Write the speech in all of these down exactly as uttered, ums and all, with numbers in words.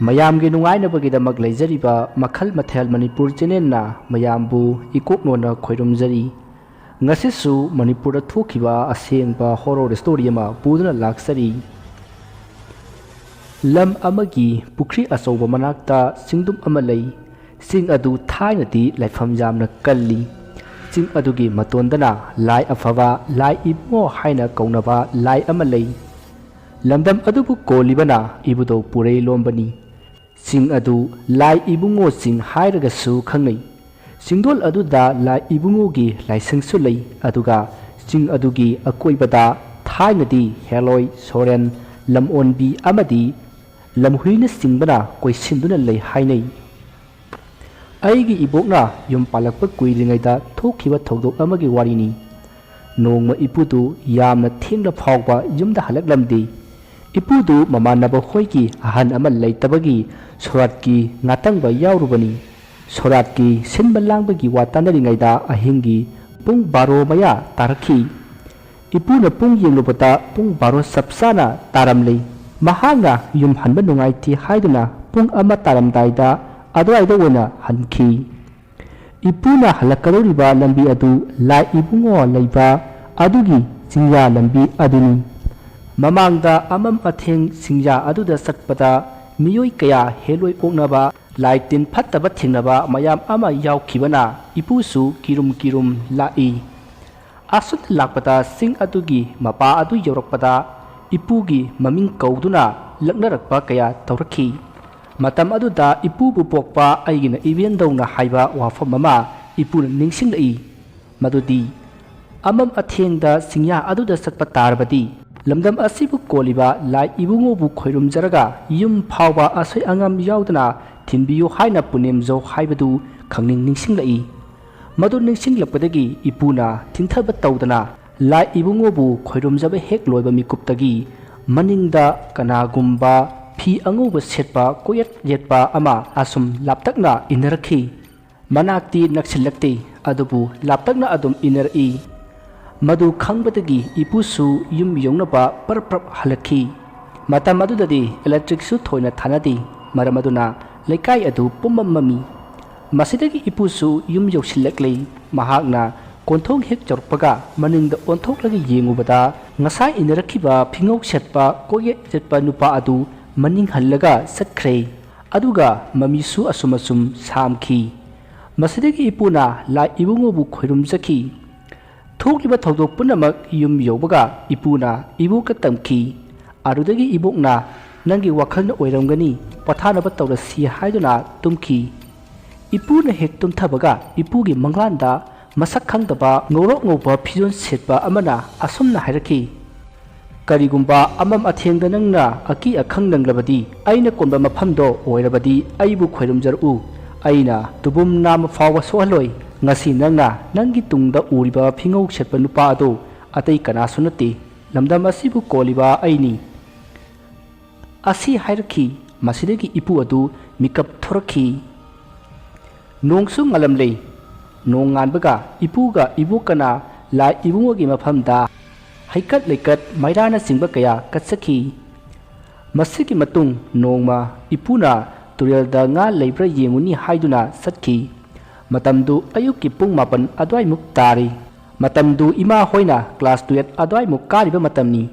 ꯃꯌꯥꯝꯒꯤ ꯅꯨꯡꯉꯥꯏꯅꯕꯒꯤꯗꯃꯛ ꯂꯩꯖꯔꯤꯕ ꯃꯈꯜ ꯃꯊꯦꯜ ꯃꯅꯤꯄꯨꯔ ꯆꯦꯅꯦꯜꯅ ꯃꯌꯥꯝꯕꯨ ꯏꯀꯣꯛꯅꯣꯟꯅ ꯈꯣꯏꯔꯨꯝꯖꯔꯤ꯫ ꯉꯁꯤꯁꯨ ꯃꯅꯤꯄꯨꯔꯗ ꯊꯣꯛꯈꯤꯕ ꯑꯁꯦꯡꯕ ꯍꯣꯔꯣꯔ ꯁ꯭ꯇꯣꯔꯤ ꯑꯃ ꯄꯨꯗꯨꯅ ꯂꯥꯛꯆꯔꯤ꯫ ꯂꯝ ꯑꯃꯒꯤ ꯄꯨꯈ꯭ꯔꯤ ꯑꯆꯧꯕ ꯃꯅꯥꯛꯇ ꯆꯤꯡꯗꯨꯝ ꯑꯃ ꯂꯩ꯫ ꯆꯤꯡ ꯑꯗꯨ ꯊꯥꯏꯅꯗꯤ ꯂꯥꯏꯐꯝ ꯌꯥꯝꯅ ꯀꯜꯂꯤ꯫ ꯆꯤꯡ ꯑꯗꯨꯒꯤ ꯃꯇꯣꯟꯗꯅ ꯂꯥꯏ ꯑꯐꯕ, ꯂꯥꯏ ꯏꯕꯨꯡꯉꯣ ꯍꯥꯏꯅ ꯀꯧꯅꯕ ꯂꯥꯏ ꯑꯃ ꯂꯩ꯫ ꯂꯝꯗꯝ ꯑꯗꯨꯕꯨ ꯀꯣꯜꯂꯤꯕꯅ ꯏꯕꯨꯙꯧ ꯄꯨꯔꯩ ꯂꯣꯝꯕꯅꯤ꯫ ꯆꯤꯡ ꯑꯗꯨ ꯂꯥꯏ ꯏꯕꯨꯡꯉꯣ ꯆꯤꯡ ꯍꯥꯏꯔꯒꯁꯨ ꯈꯪꯅꯩ꯫ ꯆꯤꯡꯗꯣꯜ ꯑꯗꯨꯗ ꯂꯥꯏ ꯏꯕꯨꯡꯉꯣꯒꯤ ꯂꯥꯏꯁꯪꯁꯨ ꯂꯩ, ꯑꯗꯨꯒ ꯆꯤꯡ ꯑꯗꯨꯒꯤ ꯑꯀꯣꯏꯕꯗ ꯊꯥꯏꯅꯗꯤ ꯍꯦꯂꯣꯏ, ꯁꯣꯔꯦꯟ, ꯂꯝꯑꯣꯟꯕꯤ ꯑꯃꯗꯤ ꯂꯝꯍꯨꯏꯅꯆꯤꯡꯕꯅ ꯀꯣꯏꯁꯤꯟꯗꯨꯅ ꯂꯩ ꯍꯥꯏꯅꯩ꯫ ꯑꯩꯒꯤ ꯏꯕꯣꯛꯅ ꯌꯨꯝ ꯄꯥꯜꯂꯛꯄ ꯀꯨꯏꯗ꯭ꯔꯤꯉꯩꯗ ꯊꯣꯛꯈꯤꯕ ꯊꯧꯗꯣꯛ ꯑꯃꯒꯤ ꯋꯥꯔꯤꯅꯤ꯫ ꯅꯣꯡꯃ ꯏꯄꯨꯗꯨ ꯌꯥꯝꯅ ꯊꯦꯡꯂ ꯐꯥꯎꯕ ꯌꯨꯝꯗ ꯍꯜꯂꯛꯂꯝꯗꯦ꯫ ꯏꯄꯨꯗꯨ ꯃꯃꯥꯟꯅꯕ ꯍꯣꯏꯒꯤ ꯑꯍꯟ ꯑꯃ ꯂꯩꯇꯕꯒꯤ ꯁꯣꯔꯥꯠꯀꯤ ꯉꯥꯇꯪꯕ ꯌꯥꯎꯔꯨꯕꯅꯤ꯫ ꯁꯣꯔꯥꯠꯀꯤ ꯁꯤꯟꯕ ꯂꯥꯡꯕꯒꯤ ꯋꯥ ꯇꯥꯅꯔꯤꯉꯩꯗ ꯑꯍꯤꯡꯒꯤ ꯄꯨꯡ ꯕꯥꯔꯣ ꯃꯌꯥ ꯇꯥꯔꯛꯈꯤ꯫ ꯏꯄꯨꯅ ꯄꯨꯡ ꯌꯦꯡꯂꯨꯕꯗ ꯄꯨꯡ ꯕꯥꯔꯣ ꯆꯞ ꯆꯥꯅ ꯇꯥꯔꯝꯂꯦ꯫ ꯃꯍꯥꯛꯅ ꯌꯨꯝ ꯍꯟꯕ ꯅꯨꯡꯉꯥꯏꯇꯦ ꯍꯥꯏꯗꯨꯅ ꯄꯨꯡ ꯑꯃ ꯇꯥꯔꯝꯗꯥꯏꯗ ꯑꯗꯨꯋꯥꯏꯗ ꯑꯣꯏꯅ ꯍꯟꯈꯤ꯫ ꯏꯄꯨꯅ ꯍꯜꯂꯛꯀꯗꯧꯔꯤꯕ ꯂꯝꯕꯤ ꯑꯗꯨ ꯂꯥꯏ ꯏꯕꯨꯡꯉꯣ ꯂꯩꯕ ꯑꯗꯨꯒꯤ ꯆꯤꯡꯌꯥ ꯂꯝꯕꯤ ꯑꯗꯨꯅꯤ꯫ ꯃꯃꯥꯡꯗ ꯑꯃꯝ ꯑꯊꯦꯡ ꯆꯤꯡꯌꯥ ꯑꯗꯨꯗ ꯆꯠꯄꯗ ꯃꯤꯑꯣꯏ ꯀꯌꯥ ꯍꯦꯂꯣꯏ ꯑꯣꯛꯅꯕ, ꯂꯥꯏ ꯇꯤꯟ ꯐꯠꯇꯕ ꯊꯦꯡꯅꯕ ꯃꯌꯥꯝ ꯑꯃ ꯌꯥꯎꯈꯤꯕꯅ ꯏꯄꯨꯁꯨ ꯀꯤꯔꯨꯝ ꯀꯤꯔꯨꯝ ꯂꯥꯛꯏ꯫ ꯑꯁꯨꯝꯅ ꯂꯥꯛꯄꯗ ꯆꯤꯡ ꯑꯗꯨꯒꯤ ꯃꯄꯥ ꯑꯗꯨ ꯌꯧꯔꯛꯄꯗ ꯏꯄꯨꯒꯤ ꯃꯃꯤꯡ ꯀꯧꯗꯨꯅ ꯂꯛꯅꯔꯛꯄ ꯀꯌꯥ ꯇꯧꯔꯛꯈꯤ꯫ ꯃꯇꯝ ꯑꯗꯨꯗ ꯏꯄꯨꯕꯨ ꯄꯣꯛꯄ ꯑꯩꯒꯤꯅ ꯏꯕꯦꯟꯗꯧꯅ ꯍꯥꯏꯕ ꯋꯥꯐꯝ ꯑꯃ ꯏꯄꯨꯅ ꯅꯤꯡꯁꯤꯡꯂꯛꯏ꯫ ꯃꯗꯨꯗꯤ ꯑꯃꯝ ꯑꯊꯦꯡꯗ ꯆꯤꯡꯌꯥ ꯑꯗꯨꯗ ꯆꯠꯄ ꯇꯥꯔꯕꯗꯤ ꯂꯝꯗꯝ ꯑꯁꯤꯕꯨ ꯀꯣꯜꯂꯤꯕ ꯂꯥꯏ ꯏꯕꯨꯡꯉꯣꯕꯨ ꯈꯣꯏꯔꯨꯝꯖꯔꯒ ꯌꯨꯝ ꯐꯥꯎꯕ ꯑꯁꯣꯏ ꯑꯉꯥꯝ ꯌꯥꯎꯗꯅ ꯊꯤꯟꯕꯤꯌꯨ ꯍꯥꯏꯅ ꯄꯨꯅꯦꯝꯖꯧ ꯍꯥꯏꯕꯗꯨ ꯈꯪꯅꯤꯡ ꯅꯤꯡꯁꯤꯡꯂꯛꯏ꯫ ꯃꯗꯨ ꯅꯤꯡꯁꯤꯡꯂꯛꯄꯗꯒꯤ ꯏꯄꯨꯅ ꯊꯤꯡꯊꯕ ꯇꯧꯗꯅ ꯂꯥꯏ ꯏꯕꯨꯡꯉꯣꯕꯨ ꯈꯣꯏꯔꯨꯝꯖꯕ ꯍꯦꯛ ꯂꯣꯏꯕ ꯃꯤꯀꯨꯞꯇꯒꯤ ꯃꯅꯤꯡꯗ ꯀꯅꯥꯒꯨꯝꯕ ꯐꯤ ꯑꯉꯧꯕ ꯁꯦꯠꯄ ꯀꯣꯌꯦꯠ ꯌꯦꯠꯄ ꯑꯃ ꯑꯁꯨꯝ ꯂꯥꯞꯇꯛꯅ ꯏꯟꯅꯔꯛꯈꯤ꯫ ꯃꯅꯥꯛꯇꯤ ꯅꯛꯁꯤꯜꯂꯛꯇꯦ, ꯑꯗꯨꯕꯨ ꯂꯥꯞꯇꯛꯅ ꯑꯗꯨꯝ ꯏꯟꯅꯔꯛꯏ꯫ ꯃꯗꯨ ꯈꯪꯕꯗꯒꯤ ꯏꯄꯨꯁꯨ ꯌꯨꯝ ꯌꯧꯅꯕ ꯄꯔꯞ ꯄꯔꯞ ꯍꯜꯂꯛꯈꯤ꯫ ꯃꯇꯝ ꯑꯗꯨꯗꯗꯤ ꯏꯂꯦꯛꯇ꯭ꯔꯤꯛꯁꯨ ꯊꯣꯏꯅ ꯊꯥꯅꯗꯦ꯫ ꯃꯔꯝ ꯑꯗꯨꯅ ꯂꯩꯀꯥꯏ ꯑꯗꯨ ꯄꯨꯝꯃꯝ ꯃꯝꯃꯤ꯫ ꯃꯁꯤꯗꯒꯤ ꯏꯄꯨꯁꯨ ꯌꯨꯝ ꯌꯧꯁꯤꯜꯂꯛꯂꯦ꯫ ꯃꯍꯥꯛꯅ ꯀꯣꯟꯊꯣꯡ ꯍꯦꯛ ꯌꯧꯔꯛꯄꯒ ꯃꯅꯤꯡꯗ ꯑꯣꯟꯊꯣꯛꯂꯒ ꯌꯦꯡꯉꯨꯕꯗ, ꯉꯁꯥꯏ ꯏꯟꯅꯔꯛꯈꯤꯕ ꯐꯤꯉꯧ ꯁꯦꯠꯄ ꯀꯣꯛꯌꯦꯠ ꯌꯦꯠꯄ ꯅꯨꯄꯥ ꯑꯗꯨ ꯃꯅꯤꯡ ꯍꯜꯂꯒ ꯆꯠꯈ꯭ꯔꯦ꯫ ꯑꯗꯨꯒ ꯃꯃꯤꯁꯨ ꯑꯁꯨꯝ ꯑꯁꯨꯝ ꯁꯥꯝꯈꯤ꯫ ꯃꯁꯤꯗꯒꯤ ꯏꯄꯨꯅ ꯂꯥꯏ ꯏꯕꯨꯡꯉꯣꯕꯨ ꯈꯣꯏꯔꯨꯝꯖꯈꯤ꯫ ꯊꯣꯛꯂꯤꯕ ꯊꯧꯗꯣꯛ ꯄꯨꯝꯅꯃꯛ ꯌꯨꯝ ꯌꯧꯕꯒ ꯏꯄꯨꯅ ꯏꯕꯣꯛꯇ ꯇꯝꯈꯤ꯫ ꯑꯗꯨꯗꯒꯤ ꯏꯕꯣꯛꯅ, "ꯅꯪꯒꯤ ꯋꯥꯈꯜꯅ ꯑꯣꯏꯔꯝꯒꯅꯤ, ꯄꯣꯊꯥꯅꯕ ꯇꯧꯔꯁꯤ" ꯍꯥꯏꯗꯨꯅ ꯇꯨꯝꯈꯤ꯫ ꯏꯄꯨꯅ ꯍꯦꯛ ꯇꯨꯝꯊꯕꯒ ꯏꯄꯨꯒꯤ ꯃꯪꯂꯥꯟꯗ ꯃꯁꯛ ꯈꯪꯗꯕ ꯉꯧꯔꯣꯛ ꯉꯧꯕ ꯐꯤꯖꯣꯜ ꯁꯦꯠꯄ ꯑꯃꯅ ꯑꯁꯨꯝꯅ ꯍꯥꯏꯔꯛꯈꯤ, "ꯀꯔꯤꯒꯨꯝꯕ ꯑꯃꯝ ꯑꯊꯦꯡꯗ ꯅꯪꯅ ꯑꯀꯤ ꯑꯈꯪ ꯅꯪꯂꯕꯗꯤ, ꯑꯩꯅ ꯀꯣꯟꯕ ꯃꯐꯝꯗꯣ ꯑꯣꯏꯔꯕꯗꯤ ꯑꯩꯕꯨ ꯈꯣꯏꯔꯨꯝꯖꯔꯛꯎ꯫ ꯑꯩꯅ ꯇꯨꯕꯨꯝ ꯅꯥꯝꯃ ꯐꯥꯎꯕ ꯁꯣꯛꯍꯜꯂꯣꯏ꯫ ꯉꯁꯤ ꯅꯪꯅ ꯅꯪꯒꯤ ꯇꯨꯡꯗ ꯎꯔꯤꯕ ꯐꯤꯉꯧ ꯁꯦꯠꯄ ꯅꯨꯄꯥ ꯑꯗꯨ ꯑꯇꯩ ꯀꯅꯥꯁꯨ ꯅꯠꯇꯦ꯫ ꯂꯝꯗꯝ ꯑꯁꯤꯕꯨ ꯀꯣꯜꯂꯤꯕ ꯑꯩꯅꯤ"꯫ ꯑꯁꯤ ꯍꯥꯏꯔꯛꯈꯤ꯫ ꯃꯁꯤꯗꯒꯤ ꯏꯄꯨ ꯑꯗꯨ ꯃꯤꯀꯞ ꯊꯣꯔꯛꯈꯤ꯫ ꯅꯣꯡꯁꯨ ꯉꯥꯜꯂꯝꯂꯦ꯫ ꯅꯣꯡ ꯉꯥꯟꯕꯒ ꯏꯄꯨꯒ ꯏꯕꯣꯛꯀꯅ ꯂꯥꯏ ꯏꯕꯨꯡꯉꯣꯒꯤ ꯃꯐꯝꯗ ꯍꯩꯀꯠ ꯂꯩꯀꯠ, ꯃꯩꯔꯥꯅꯆꯤꯡꯕ ꯀꯌꯥ ꯀꯠꯆꯈꯤ꯫ ꯃꯁꯤꯒꯤ ꯃꯇꯨꯡ ꯅꯣꯡꯃ ꯏꯄꯨꯅ ꯇꯨꯔꯦꯜꯗ ꯉꯥ ꯂꯩꯕ꯭ꯔꯥ ꯌꯦꯡꯉꯨꯅꯤ ꯍꯥꯏꯗꯨꯅ ꯆꯠꯈꯤ꯫ ꯃꯇꯝꯗꯨ ꯑꯌꯨꯛꯀꯤ ꯄꯨꯡ ꯃꯥꯄꯟ ꯑꯗꯨꯋꯥꯏꯃꯨꯛ ꯇꯥꯔꯤ꯫ ꯃꯇꯝꯗꯨ ꯏꯃꯥ ꯍꯣꯏꯅ class twelve ꯑꯗꯨꯋꯥꯏꯃꯨꯛ ꯀꯥꯔꯤꯕ ꯃꯇꯝꯅꯤ꯫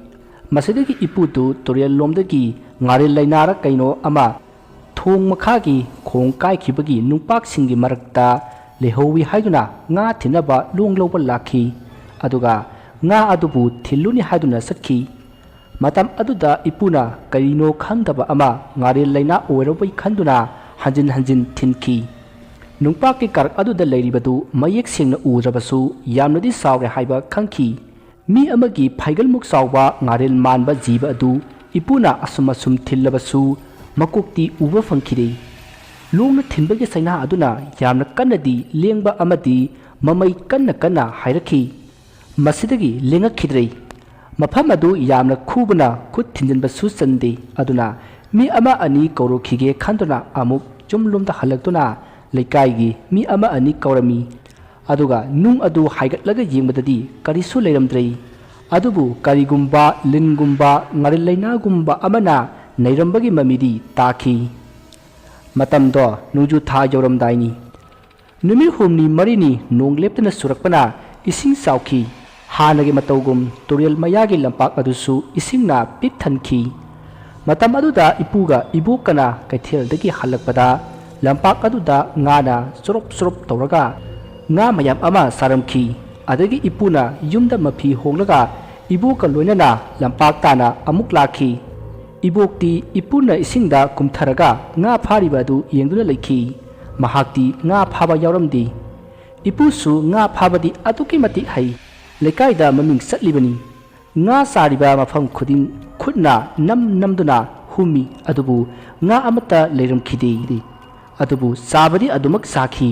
ꯃꯁꯤꯗꯒꯤ ꯏꯄꯨꯗꯨ ꯇꯨꯔꯦꯜ ꯂꯣꯝꯗꯒꯤ ꯉꯥꯔꯦꯜ ꯂꯩꯅꯥꯔ ꯀꯩꯅꯣ ꯑꯃ ꯊꯣꯡ ꯃꯈꯥꯒꯤ ꯈꯣꯡ ꯀꯥꯏꯈꯤꯕꯒꯤ ꯅꯨꯡꯄꯥꯛꯁꯤꯡꯒꯤ ꯃꯔꯛꯇ ꯂꯩꯍꯧꯋꯤ ꯍꯥꯏꯗꯨꯅ ꯉꯥ ꯊꯤꯟꯅꯕ ꯂꯣꯡ ꯂꯧꯕ ꯂꯥꯛꯈꯤ꯫ ꯑꯗꯨꯒ ꯉꯥ ꯑꯗꯨꯕꯨ ꯊꯤꯜꯂꯨꯅꯤ ꯍꯥꯏꯗꯨꯅ ꯆꯠꯈꯤ꯫ ꯃꯇꯝ ꯑꯗꯨꯗ ꯏꯄꯨꯅ ꯀꯔꯤꯅꯣ ꯈꯪꯗꯕ ꯑꯃ ꯉꯥꯔꯦꯜ ꯂꯩꯅꯥ ꯑꯣꯏꯔꯕꯣꯏ ꯈꯟꯗꯨꯅ ꯍꯟꯖꯤꯟ ꯍꯟꯖꯤꯟ ꯊꯤꯟꯈꯤ꯫ ꯅꯨꯡꯄꯥꯛꯀꯤ ꯀꯥꯔꯛ ꯑꯗꯨꯗ ꯂꯩꯔꯤꯕꯗꯨ ꯃꯌꯦꯛ ꯁꯦꯡꯅ ꯎꯗ꯭ꯔꯕꯁꯨ ꯌꯥꯝꯅꯗꯤ ꯆꯥꯎꯔꯦ ꯍꯥꯏꯕ ꯈꯪꯈꯤ꯫ ꯃꯤ ꯑꯃꯒꯤ ꯐꯩꯒꯜꯃꯨꯛ ꯆꯥꯎꯕ ꯉꯥꯔꯦꯜ ꯃꯥꯟꯕ ꯖꯤꯕ ꯑꯗꯨ ꯏꯄꯨꯅ ꯑꯁꯨꯝ ꯑꯁꯨꯝ ꯊꯤꯜꯂꯕꯁꯨ ꯃꯀꯣꯛꯇꯤ ꯎꯕ ꯐꯪꯈꯤꯗꯦ꯫ ꯂꯣꯡꯅ ꯊꯤꯟꯕꯒꯤ ꯆꯩꯅꯥ ꯑꯗꯨꯅ ꯌꯥꯝꯅ ꯀꯟꯅꯗꯤ ꯂꯦꯡꯕ ꯑꯃꯗꯤ ꯃꯃꯩ ꯀꯟꯅ ꯀꯟꯅ ꯍꯥꯏꯔꯛꯈꯤ꯫ ꯃꯁꯤꯗꯒꯤ ꯂꯦꯡꯉꯛꯈꯤꯗ꯭ꯔꯦ꯫ ꯃꯐꯝ ꯑꯗꯨ ꯌꯥꯝꯅ ꯈꯨꯕꯅ ꯈꯨꯠ ꯊꯤꯟꯖꯤꯟꯕꯁꯨ ꯆꯟꯗꯦ꯫ ꯑꯗꯨꯅ ꯃꯤ ꯑꯃ ꯑꯅꯤ ꯀꯧꯔꯨꯈꯤꯒꯦ ꯈꯟꯗꯨꯅ ꯑꯃꯨꯛ ꯌꯨꯝꯂꯣꯝꯗ ꯍꯜꯂꯛꯇꯨꯅ ꯂꯩꯀꯥꯏꯒꯤ ꯃꯤ ꯑꯃ ꯑꯅꯤ ꯀꯧꯔꯝꯃꯤ꯫ ꯑꯗꯨꯒ ꯅꯨꯡ ꯑꯗꯨ ꯍꯥꯏꯒꯠꯂꯒ ꯌꯦꯡꯕꯗꯗꯤ ꯀꯔꯤꯁꯨ ꯂꯩꯔꯝꯗ꯭ꯔꯦ꯫ ꯑꯗꯨꯕꯨ ꯀꯔꯤꯒꯨꯝꯕ ꯂꯤꯟꯒꯨꯝꯕ ꯉꯥꯔꯦꯜ ꯂꯩꯅꯥꯒꯨꯝꯕ ꯑꯃꯅ ꯅꯩꯔꯝꯕꯒꯤ ꯃꯃꯤꯗꯤ ꯇꯥꯈꯤ꯫ ꯃꯇꯝꯗꯣ ꯅꯣꯡꯖꯨ ꯊꯥ ꯌꯧꯔꯝꯗꯥꯏꯅꯤ꯫ ꯅꯨꯃꯤꯠ ꯍꯨꯝꯅꯤ ꯃꯔꯤꯅꯤ ꯅꯣꯡ ꯂꯦꯞꯇꯅ ꯆꯨꯔꯛꯄꯅ ꯏꯁꯤꯡ ꯆꯥꯎꯈꯤ꯫ ꯍꯥꯟꯅꯒꯤ ꯃꯇꯧꯒꯨꯝ ꯇꯨꯔꯦꯜ ꯃꯌꯥꯒꯤ ꯂꯝꯄꯥꯛ ꯑꯗꯨꯁꯨ ꯏꯁꯤꯡꯅ ꯄꯤꯛ ꯊꯟꯈꯤ꯫ ꯃꯇꯝ ꯑꯗꯨꯗ ꯏꯄꯨꯒ ꯏꯕꯣꯛꯀꯅ ꯀꯩꯊꯦꯜꯗꯒꯤ ꯍꯜꯂꯛꯄꯗ ꯂꯝꯄꯥꯛ ꯑꯗꯨꯗ ꯉꯥꯅ ꯆꯨꯔꯨꯞ ꯆꯨꯔꯨꯞ ꯇꯧꯔꯒ ꯉꯥ ꯃꯌꯥꯝ ꯑꯃ ꯆꯥꯔꯝꯈꯤ꯫ ꯑꯗꯒꯤ ꯏꯄꯨꯅ ꯌꯨꯝꯗ ꯃꯐꯤ ꯍꯣꯡꯂꯒ ꯏꯕꯣꯛꯀ ꯂꯣꯏꯅꯅ ꯂꯝꯄꯥꯛ ꯇꯥꯅ ꯑꯃꯨꯛ ꯂꯥꯛꯈꯤ꯫ ꯏꯕꯣꯛꯇꯤ ꯏꯄꯨꯅ ꯏꯁꯤꯡꯗ ꯀꯨꯝꯊꯔꯒ ꯉꯥ ꯐꯥꯔꯤꯕ ꯑꯗꯨ ꯌꯦꯡꯗꯨꯅ ꯂꯩꯈꯤ꯫ ꯃꯍꯥꯛꯇꯤ ꯉꯥ ꯐꯥꯕ ꯌꯥꯎꯔꯝꯗꯦ꯫ ꯏꯄꯨꯁꯨ ꯉꯥ ꯐꯥꯕꯗꯤ ꯑꯗꯨꯛꯀꯤ ꯃꯇꯤꯛ ꯍꯩ꯫ ꯂꯩꯀꯥꯏꯗ ꯃꯃꯤꯡ ꯆꯠꯂꯤꯕꯅꯤ꯫ ꯉꯥ ꯆꯥꯔꯤꯕ ꯃꯐꯝ ꯈꯨꯗꯤꯡ ꯈꯨꯠꯅ ꯅꯝ ꯅꯝꯗꯨꯅ ꯍꯨꯝꯃꯤ, ꯑꯗꯨꯕꯨ ꯉꯥ ꯑꯃꯠꯇ ꯂꯩꯔꯝꯈꯤꯗꯦ꯫ ꯑꯗꯨꯕꯨ ꯆꯥꯕꯗꯤ ꯑꯗꯨꯃꯛ ꯆꯥꯈꯤ꯫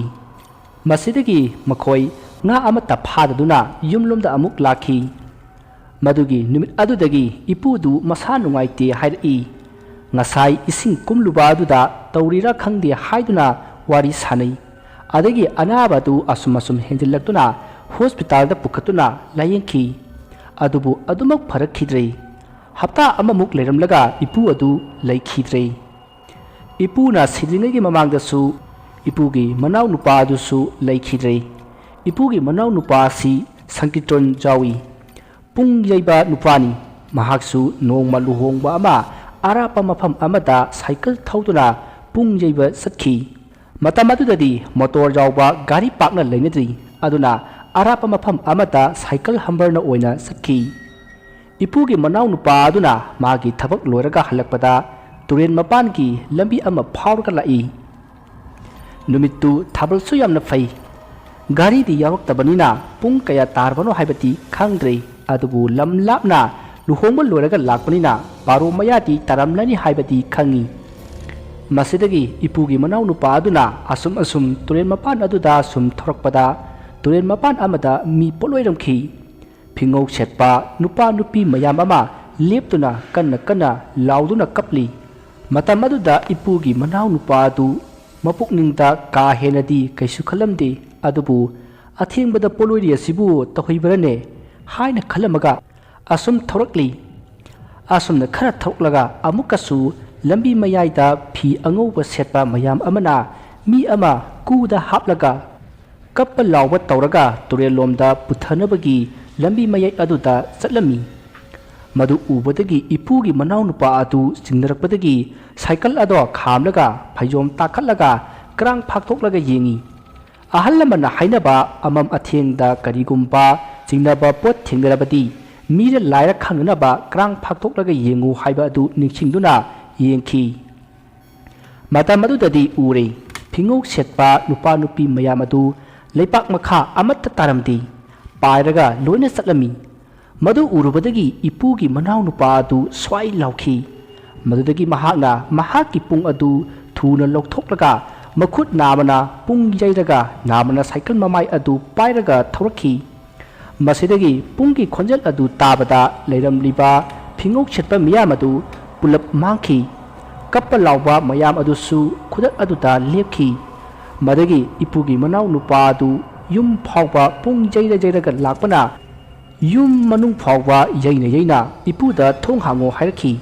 ꯃꯁꯤꯗꯒꯤ ꯃꯈꯣꯏ ꯉꯥ ꯑꯃꯠꯇ ꯐꯥꯗꯗꯨꯅ ꯌꯨꯝꯂꯣꯝꯗ ꯑꯃꯨꯛ ꯂꯥꯛꯈꯤ꯫ ꯃꯗꯨꯒꯤ ꯅꯨꯃꯤꯠ ꯑꯗꯨꯗꯒꯤ ꯏꯄꯨꯗꯨ ꯃꯁꯥ ꯅꯨꯡꯉꯥꯏꯇꯦ ꯍꯥꯏꯔꯛꯏ꯫ ꯉꯁꯥꯏ ꯏꯁꯤꯡ ꯀꯨꯝꯂꯨꯕ ꯑꯗꯨꯗ ꯇꯧꯔꯤꯔꯥ ꯈꯪꯗꯦ ꯍꯥꯏꯗꯨꯅ ꯋꯥꯔꯤ ꯁꯥꯅꯩ꯫ ꯑꯗꯒꯤ ꯑꯅꯥꯕ ꯑꯗꯨ ꯑꯁꯨꯝ ꯑꯁꯨꯝ ꯍꯦꯟꯖꯤꯜꯂꯛꯇꯨꯅ ꯍꯣꯁꯄꯤꯇꯥꯜꯗ ꯄꯨꯈꯠꯇꯨꯅ ꯂꯥꯌꯦꯡꯈꯤ꯫ ꯑꯗꯨꯕꯨ ꯑꯗꯨꯃꯛ ꯐꯔꯛꯈꯤꯗ꯭ꯔꯦ꯫ ꯍꯞꯇꯥ ꯑꯃꯃꯨꯛ ꯂꯩꯔꯝꯂꯒ ꯏꯄꯨ ꯑꯗꯨ ꯂꯩꯈꯤꯗ꯭ꯔꯦ꯫ ꯏꯄꯨꯅ ꯁꯤꯗ꯭ꯔꯤꯉꯩꯒꯤ ꯃꯃꯥꯡꯗꯁꯨ ꯏꯄꯨꯒꯤ ꯃꯅꯥꯎ ꯅꯨꯄꯥ ꯑꯗꯨꯁꯨ ꯂꯩꯈꯤꯗ꯭ꯔꯦ꯫ ꯏꯄꯨꯒꯤ ꯃꯅꯥꯎ ꯅꯨꯄꯥ ꯑꯁꯤ ꯁꯪꯀꯤꯇ꯭ꯔꯣꯟ ꯖꯥꯎꯏ꯫ ꯄꯨꯡ ꯌꯩꯕ ꯅꯨꯄꯥꯅꯤ꯫ ꯃꯍꯥꯛꯁꯨ ꯅꯣꯡꯃ ꯂꯨꯍꯣꯡꯕ ꯑꯃ ꯑꯔꯥꯞꯄ ꯃꯐꯝ ꯑꯃꯗ ꯁꯥꯏꯀꯜ ꯊꯧꯗꯨꯅ ꯄꯨꯡ ꯌꯩꯕ ꯆꯠꯈꯤ꯫ ꯃꯇꯝ ꯑꯗꯨꯗꯗꯤ ꯃꯣꯇꯣꯔ ꯌꯥꯎꯕ ꯒꯥꯔꯤ ꯄꯥꯛꯅ ꯂꯩꯅꯗ꯭ꯔꯤ, ꯑꯗꯨꯅ ꯑꯔꯥꯞꯄ ꯃꯐꯝ ꯑꯃꯗ ꯁꯥꯏꯀꯜ ꯍꯝꯕꯔꯅ ꯑꯣꯏꯅ ꯆꯠꯈꯤ꯫ ꯏꯄꯨꯒꯤ ꯃꯅꯥꯎ ꯅꯨꯄꯥ ꯑꯗꯨꯅ ꯃꯥꯒꯤ ꯊꯕꯛ ꯂꯣꯏꯔꯒ ꯍꯜꯂꯛꯄꯗ ꯇꯨꯔꯦꯟ ꯃꯄꯥꯟꯒꯤ ꯂꯝꯕꯤ ꯑꯃ ꯐꯥꯎꯔꯒ ꯂꯥꯛꯏ꯫ ꯅꯨꯃꯤꯠꯇꯨ ꯊꯥꯕꯜꯁꯨ ꯌꯥꯝꯅ ꯐꯩ꯫ ꯒꯥꯔꯤꯗꯤ ꯌꯥꯎꯔꯛꯇꯕꯅꯤꯅ ꯄꯨꯡ ꯀꯌꯥ ꯇꯥꯔꯕꯅꯣ ꯍꯥꯏꯕꯗꯤ ꯈꯪꯗ꯭ꯔꯦ, ꯑꯗꯨꯕꯨ ꯂꯝ ꯂꯥꯞꯅ ꯂꯨꯍꯣꯡꯕ ꯂꯣꯏꯔꯒ ꯂꯥꯛꯄꯅꯤꯅ ꯕꯥꯔꯣ ꯃꯌꯥꯗꯤ ꯇꯥꯔꯝꯂꯅꯤ ꯍꯥꯏꯕꯗꯤ ꯈꯪꯏ꯫ ꯃꯁꯤꯗꯒꯤ ꯏꯄꯨꯒꯤ ꯃꯅꯥꯎ ꯅꯨꯄꯥ ꯑꯗꯨꯅ ꯑꯁꯨꯝ ꯑꯁꯨꯝ ꯇꯨꯔꯦꯟ ꯃꯄꯥꯟ ꯑꯗꯨꯗ ꯁꯨꯝ ꯊꯧꯔꯛꯄꯗ ꯇꯨꯔꯦꯟ ꯃꯄꯥꯟ ꯑꯃꯗ ꯃꯤ ꯄꯣꯠꯂꯣꯏꯔꯝꯈꯤ꯫ ꯐꯤꯉꯧ ꯁꯦꯠꯄ ꯅꯨꯄꯥ ꯅꯨꯄꯤ ꯃꯌꯥꯝ ꯑꯃ ꯂꯦꯞꯇꯨꯅ ꯀꯟꯅ ꯀꯟꯅ ꯂꯥꯎꯗꯨꯅ ꯀꯞꯂꯤ꯫ ꯃꯇꯝ ꯑꯗꯨꯗ ꯏꯄꯨꯒꯤ ꯃꯅꯥꯎ ꯅꯨꯄꯥ ꯑꯗꯨ ꯃꯄꯨꯛꯅꯤꯡꯗ ꯀꯥ ꯍꯦꯟꯅꯗꯤ ꯀꯩꯁꯨ ꯈꯜꯂꯝꯗꯦ, ꯑꯗꯨꯕꯨ "ꯑꯊꯦꯡꯕꯗ ꯄꯣꯠꯂꯣꯏꯔꯤ ꯑꯁꯤꯕꯨ ꯇꯧꯍꯩꯕꯔꯅꯦ?" ꯍꯥꯏꯅ ꯈꯜꯂꯝꯃꯒ ꯑꯁꯨꯝ ꯊꯧꯔꯛꯂꯤ꯫ ꯑꯁꯨꯝꯅ ꯈꯔ ꯊꯧꯔꯛꯂꯒ ꯑꯃꯨꯛꯀꯁꯨ ꯂꯝꯕꯤ ꯃꯌꯥꯏꯗ ꯐꯤ ꯑꯉꯧꯕ ꯁꯦꯠꯄ ꯃꯌꯥꯝ ꯑꯃꯅ ꯃꯤ ꯑꯃ ꯀꯨꯗ ꯍꯥꯞꯂꯒ ꯀꯞꯄ ꯂꯥꯎꯕ ꯇꯧꯔꯒ ꯇꯨꯔꯦꯜꯂꯣꯝꯗ ꯄꯨꯊꯅꯕꯒꯤ ꯂꯝꯕꯤ ꯃꯌꯥꯏ ꯑꯗꯨꯗ ꯆꯠꯂꯝꯃꯤ꯫ ꯃꯗꯨ ꯎꯕꯗꯒꯤ ꯏꯄꯨꯒꯤ ꯃꯅꯥꯎꯅꯨꯄꯥ ꯑꯗꯨ ꯆꯤꯡꯅꯔꯛꯄꯗꯒꯤ ꯁꯥꯏꯀꯜ ꯑꯗꯣ ꯈꯥꯝꯂꯒ ꯐꯩꯖꯣꯝ ꯇꯥꯈꯠꯂꯒ ꯀ꯭ꯔꯥꯡ ꯐꯥꯛꯇꯣꯛꯂꯒ ꯌꯦꯡꯉꯤ꯫ ꯑꯍꯜ ꯂꯃꯟꯅ ꯍꯥꯏꯅꯕ, ꯑꯃꯝ ꯑꯊꯦꯡꯗ ꯀꯔꯤꯒꯨꯝꯕ ꯆꯤꯡꯅꯕ ꯄꯣꯠ ꯊꯦꯡꯅꯔꯕꯗꯤ ꯃꯤꯔ ꯂꯥꯏꯔ ꯈꯪꯅꯅꯕ ꯀ꯭ꯔꯥꯡ ꯐꯥꯛꯇꯣꯛꯂꯒ ꯌꯦꯡꯉꯨ ꯍꯥꯏꯕ ꯑꯗꯨ ꯅꯤꯡꯁꯤꯡꯗꯨꯅ ꯌꯦꯡꯈꯤ꯫ ꯃꯇꯝ ꯑꯗꯨꯗꯗꯤ ꯎꯔꯦ, ꯐꯤꯉꯧ ꯁꯦꯠꯄ ꯅꯨꯄꯥ ꯅꯨꯄꯤ ꯃꯌꯥꯝ ꯑꯗꯨ ꯂꯩꯄꯥꯛ ꯃꯈꯥ ꯑꯃꯠꯇ ꯇꯥꯔꯝꯗꯦ, ꯄꯥꯏꯔꯒ ꯂꯣꯏꯅ ꯆꯠꯂꯝꯃꯤ꯫ ꯃꯗꯨ ꯎꯔꯨꯕꯗꯒꯤ ꯏꯄꯨꯒꯤ ꯃꯅꯥꯎꯅꯨꯄꯥ ꯑꯗꯨ ꯁ꯭ꯋꯥꯏ ꯂꯥꯎꯈꯤ꯫ ꯃꯗꯨꯗꯒꯤ ꯃꯍꯥꯛꯅ ꯃꯍꯥꯛꯀꯤ ꯄꯨꯡ ꯑꯗꯨ ꯊꯨꯅ ꯂꯧꯊꯣꯛꯂꯒ ꯃꯈꯨꯠ ꯅꯥꯝꯃꯅ ꯄꯨꯡ ꯌꯩꯔꯒ ꯅꯥꯝꯃꯅ ꯁꯥꯏꯀꯜ ꯃꯃꯥꯏ ꯑꯗꯨ ꯄꯥꯏꯔꯒ ꯊꯧꯔꯛꯈꯤ꯫ ꯃꯁꯤꯗꯒꯤ ꯄꯨꯡꯒꯤ ꯈꯣꯟꯖꯦꯜ ꯑꯗꯨ ꯇꯥꯕꯗ ꯂꯩꯔꯝꯂꯤꯕ ꯐꯤꯉꯧ ꯁꯦꯠꯄ ꯃꯤꯌꯥꯝ ꯑꯗꯨ ꯄꯨꯂꯞ ꯃꯥꯡꯈꯤ꯫ ꯀꯞꯄ ꯂꯥꯎꯕ ꯃꯌꯥꯝ ꯑꯗꯨꯁꯨ ꯈꯨꯗꯛ ꯑꯗꯨꯗ ꯂꯦꯞꯈꯤ꯫ ꯃꯗꯒꯤ ꯏꯄꯨꯒꯤ ꯃꯅꯥꯎ ꯅꯨꯄꯥ ꯑꯗꯨ ꯌꯨꯝ ꯐꯥꯎꯕ ꯄꯨꯡ ꯌꯩꯔ ꯌꯩꯔꯒ ꯂꯥꯛꯄꯅ ꯌꯨꯝ ꯃꯅꯨꯡ ꯐꯥꯎꯕ ꯌꯩꯅ ꯌꯩꯅ ꯏꯄꯨꯗ ꯊꯣꯡ ꯍꯥꯡꯉꯣ ꯍꯥꯏꯔꯛꯈꯤ꯫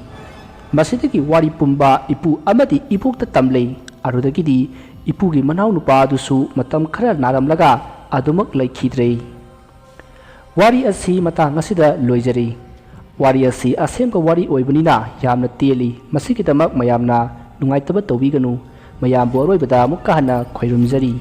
ꯃꯁꯤꯗꯒꯤ ꯋꯥꯔꯤ ꯄꯨꯝꯕ ꯏꯄꯨ ꯑꯃꯗꯤ ꯏꯕꯣꯛꯇ ꯇꯝꯂꯦ꯫ ꯑꯗꯨꯗꯒꯤꯗꯤ ꯏꯄꯨꯒꯤ ꯃꯅꯥꯎ ꯅꯨꯄꯥ ꯑꯗꯨꯁꯨ ꯃꯇꯝ ꯈꯔ ꯅꯥꯔꯝꯂꯒ ꯑꯗꯨꯃꯛ ꯂꯩꯈꯤꯗ꯭ꯔꯦ꯫ ꯋꯥꯔꯤ ꯑꯁꯤ ꯃꯇꯥꯡ ꯑꯁꯤꯗ ꯂꯣꯏꯖꯔꯤ꯫ ꯋꯥꯔꯤ ꯑꯁꯤ ꯑꯁꯦꯡꯕ ꯋꯥꯔꯤ ꯑꯣꯏꯕꯅꯤꯅ ꯌꯥꯝꯅ ꯇꯦꯜꯂꯤ꯫ ꯃꯁꯤꯒꯤꯗꯃꯛ ꯃꯌꯥꯝꯅ ꯅꯨꯡꯉꯥꯏꯇꯕ ꯇꯧꯕꯤꯒꯅꯨ꯫ ꯃꯌꯥꯝꯕꯨ ꯑꯔꯣꯏꯕꯗ ꯑꯃꯨꯛꯀ ꯍꯟꯅ ꯈꯣꯏꯔꯨꯝꯖꯔꯤ꯫